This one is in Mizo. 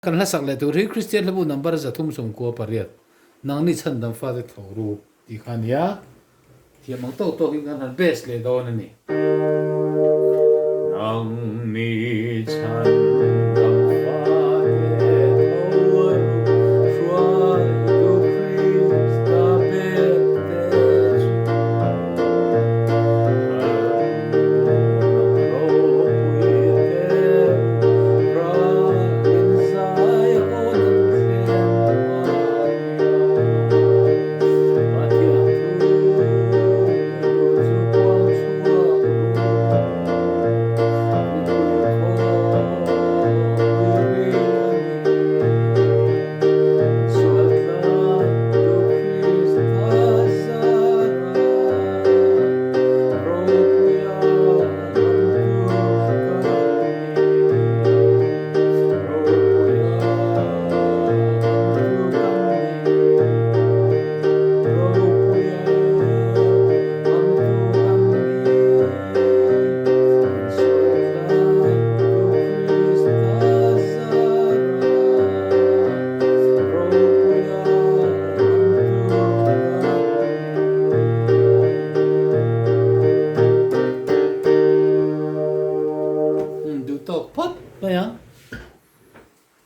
Kan hlasak leh tur hi Kristian hlabu number 398, Nangni chhandam fate tho ru tih kha a ni a, thiam ang tawk tawkin kan han base leh dawn a ni. Nangni chhandam fate tho ru, hruaitu Krista pekte chu. Duh tawk phawt mai ang.